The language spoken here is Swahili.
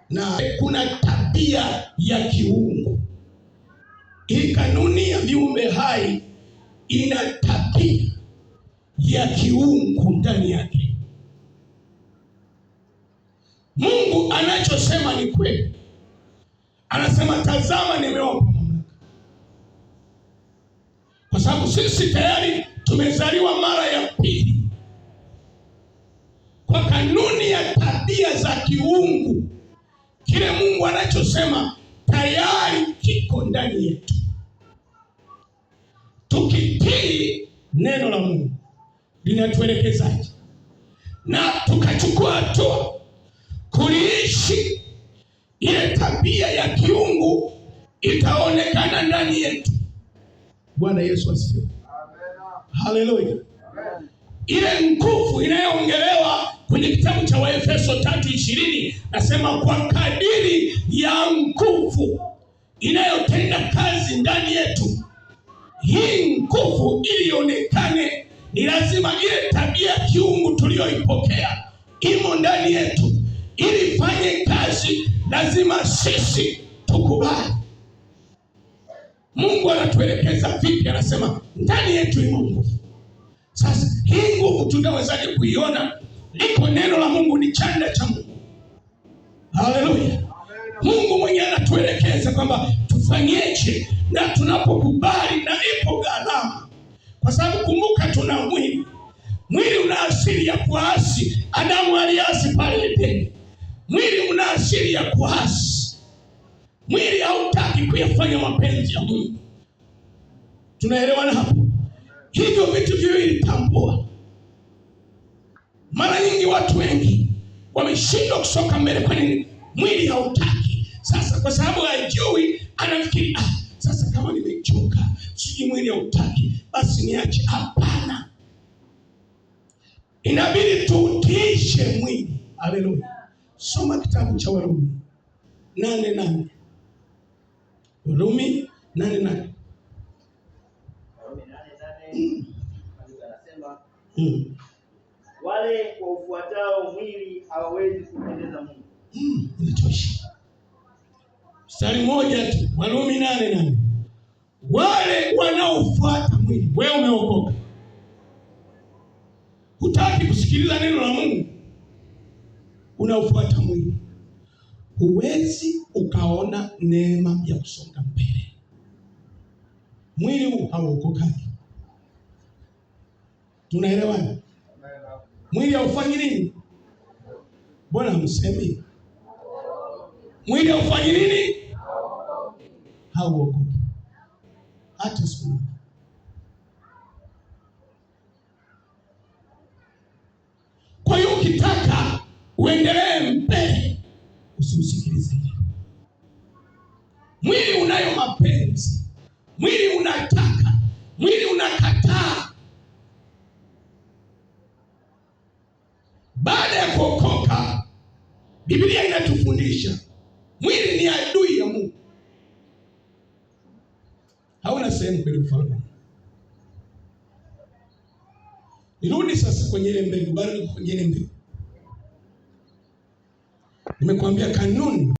Na kuna tabia ya kiungu. Hii kanuni ya viumbe hai ina tabia ya kiungu ndani yake. Mungu anachosema ni kweli. Anasema, tazama, nimewapa mamlaka, kwa sababu sisi tayari tumezaliwa mara ya pili kwa kanuni ya tabia za kiungu. Kile Mungu anachosema tayari kiko ndani yetu. Tukitii neno la Mungu linatuelekezaje, na tukachukua hatua kuliishi, ile tabia ya kiungu itaonekana ndani yetu. Bwana Yesu asifiwe. Haleluya. Ile nguvu inayoongelewa kwenye kitabu cha Waefeso 3:20 nasema kwa kadiri ya nguvu inayotenda kazi ndani yetu. Hii nguvu ili ionekane, ni lazima ile tabia ya kiungu tuliyoipokea imo ndani yetu. Ili ifanye kazi, lazima sisi tukubali. Mungu anatuelekeza vipi? Anasema ndani yetu imo nguvu. Sasa hii nguvu tunawezaje kuiona? Liko neno la Mungu, ni chanda cha Mungu. Haleluya! Mungu mwenyewe anatuelekeza kwamba tufanyeje, na tunapokubali, na ipo gharama, kwa sababu kumbuka, tuna mwili. Mwili una asili ya kuasi. Adamu aliasi pale Edeni. Mwili una asili ya kuasi. Mwili hautaki kuyafanya mapenzi ya Mungu. Tunaelewana hapo? Hivyo vitu viwili tambua. Mara nyingi watu wengi wameshindwa kusonga mbele. Kwa nini? Mwili hautaki. Sasa kwa sababu hajui, anafikiri sasa kama nimechoka, sijui mwili hautaki, basi niache. Hapana, inabidi tuutiishe mwili. Haleluya! Soma kitabu cha Warumi 8:8. Warumi 8:8. Warumi 8:8. Anasema, wale waufuatao mwili hawawezi kumpendeza Mungu. Inatosha. Mstari mmoja tu, Warumi 8:8. Wale wanaofuata mwili. Wewe umeokoka, hutaki kusikiliza neno la Mungu, unaofuata mwili, huwezi ukaona neema ya kusonga mbele. Mwili huu hauokokaki. Tunaelewana? Mwili haufanyi nini? Bwana hamsemi? Mwili haufanyi nini? Hauokoki hata siku moja. Kwa hiyo ukitaka uendelee mbele, usiusikilize. Mwili unayo mapenzi, mwili unataka, mwili unakataa. Baada ya kuokoka, Biblia inatufundisha mwili ni adui ya Mungu, hauna sehemu kwenye ufalme. Nirudi sasa kwenye ile mbegu, bado niko kwenye ile mbegu. Nimekuambia kanuni